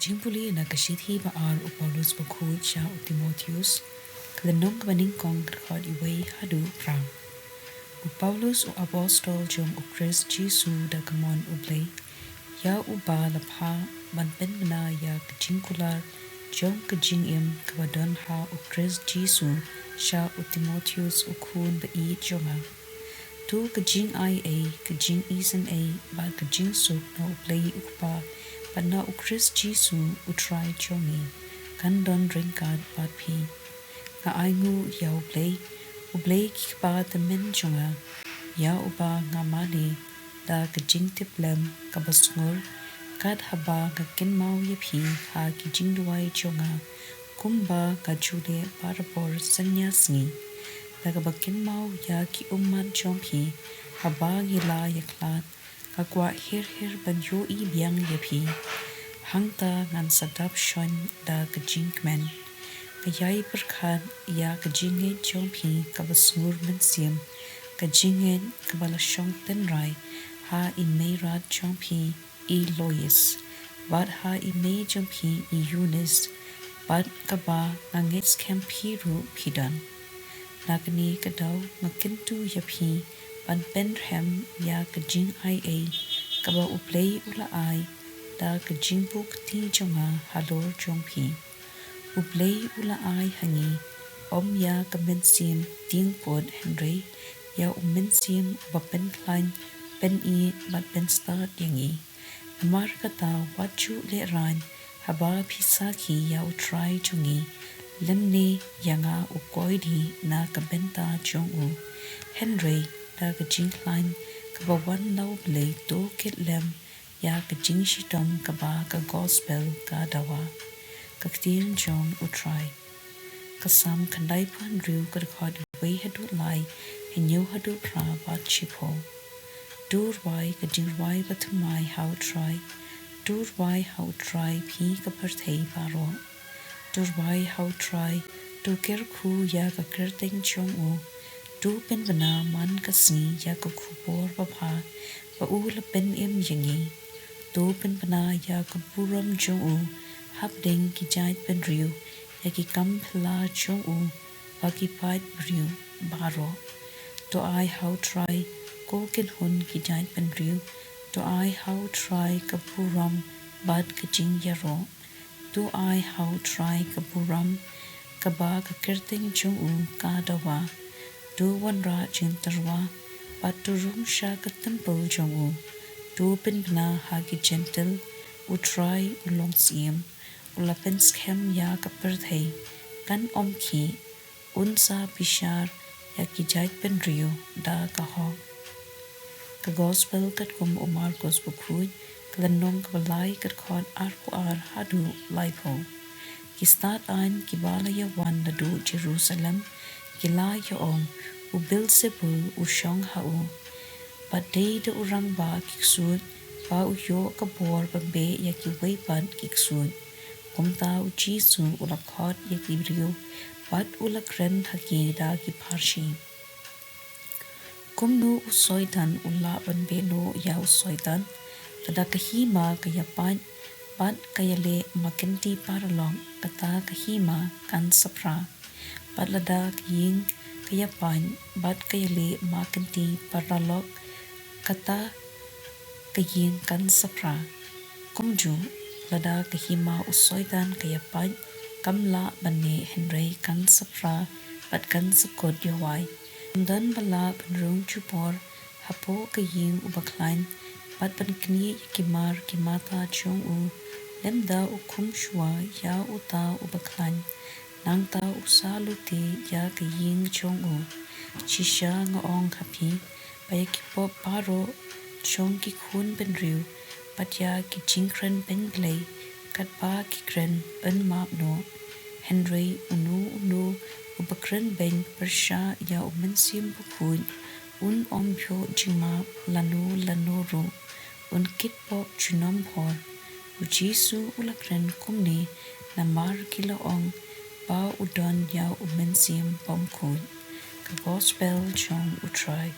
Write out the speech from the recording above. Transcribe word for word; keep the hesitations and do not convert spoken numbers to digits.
Jingpule na ka shithi ba ar u Paulus bakhuid sha u Timotheus, ka lynnong kaba nyngkong, ka dkhot wei haduh phra. U Paulus u apostol jong u Khrist Jisu da ka mon u Blei, ïa uba la phah ban pynbna ïa ka jingkular jong ka jingim kaba don ha u Khrist Jisu sha u Timotheus u khun ba ïeit jong nga. To ka jingai ei, ka jingisynei bad ka jingsuk na u Blei u Kpa bad na u Khrist Jisu u Trai jong ngi, kan don ryngkat bad phi. Nga ainguh ïa u Blei, u Blei ki kpa tymmen jong nga, ïa uba nga mane da ka jingtiplem kaba sngur, kat haba nga kynmaw ïa phi ha ki jingduwai jong nga, kumba nga ju leh barabor synñia sngi. Da kaba kynmaw ïa ki ummat jong phi, haba ngi la ïakhlad, nga kwah her her ban ïohi biang ïa phi. Hangta ngan sa dap shon da ka jingkmen. Nga ïai pyrkhat ïa ka jingngeit jong phi kaba sngur mynsiem, ka jingngeit kaba la shong tynrai ha i mei rat jong phi, i Lois, bad ha i mei jong phi, i Eunice, bad kaba nga ngeit skhem phi ruh phi don. Na kane ka daw nga kyntu ïa phi ban pynrhem ïa ka jingai ei kaba u Blei u la ai da ka jingbuh kti jong nga halor jong phi. U Blei u la ai ha ngi, ym ïa ka mynsiem diengput hynrei ïa u Mynsiem uba pynkhlaiñ, pynïeit bad pynstad ïa ngi. Namar kata wat ju lehraiñ haba phi sakhi ïa u Trai jong ngi, lymne ïa nga u koidi na ka bynta jong u. Hynrei da ka jingkhlaiñ kaba wan na u Blei to kit lem ïa ka jingshitom kaba ka gospel ka dawa. Ka ktien jong u Trai. Ka Salm khyndaiphew hynriew, ka dkhot wei haduh lai, hynñiew haduh phra bad shiphew. To rwai ka jingrwai bathymmai ha u Trai. To rwai ha u Trai phi ka pyrthei baroh. To rwai ha u Trai, to kyrkhu ïa ka kyrteng jong u. To pynbna man ka sngi ïa ka khubor babha ba u la pynim ïa ngi. To pynbna ïa ka burom jong u hapdeng ki jaitbynriew, ïa ki kam phylla jong u ba ki paid briew baroh. To ai ha u Trai, ko kynhun ki jaitbynriew. To ai ha u Trai ka burom bad ka jingïaroh. To ai ha u Trai ka burom kaba ka kyrteng jong u ka dawa. To wanrah jingtyrwa bad to rung sha ka templ jong u. To pynbna ha ki jentil, u Trai u long syiem, u la pynskhem ïa ka pyrthei, kan ym khih, un sa bishar ïa ki jaitbynriew da ka hok. Ka gospel katkum u Markos bakhuid, ka lynnong kaba lai, ka dkhot arphew ar haduh laiphew. Ki stad aiñ kiba la ïawan naduh Jerusalem ki la ïa-ong, u Beelzebul u shong ha u. Bad dei da u rangbah ki ksuid ba u ïoh ka bor ban beh ïa kiwei pat ki ksuid. Kumta u Jisu u la khot ïa ki briew bad u la kren ha ki da ki pharshi. Kumno u soitan u lah ban beh noh ïa u soitan? Lada ka hima ka ïapait bad ka ïaleh ma kynti paralok, kata ka hima kan sa phra. Bad lada ka ïing ka ïapait bad ka ïaleh ma kynti paralok, kata ka ïing kan sa phra. Kumjuh, lada ka hima u soitan ka ïapait, kam lah ban neh hynrei kan sa phra bad kan sa kut ïawai. Ym don ba lah ban rung jubor hapoh ka ïing u bakhlaiñ bad ban knieh ïa ki mar ki mata jong u. Lymda u khum shuwa ïa uta u bakhlaiñ, nangta u sa lute ïa ka ïing jong u. Shisha nga ong ha phi, ba ïa ki pop baroh jong ki khun bynriew bad ïa ki jingkren beiñ Blei, katba ki kren yn map noh. Hynrei uno uno uba kren beiñ pyrshah ïa u Mynsiem Bakhuid un ym ïoh jingmap lano lano ruh, un kit pop junom bhor. U Jisu u la kren kumne namar ki la ong ba u don ïa u Mynsiem Bakhuid. Ka gospel jong u Trai.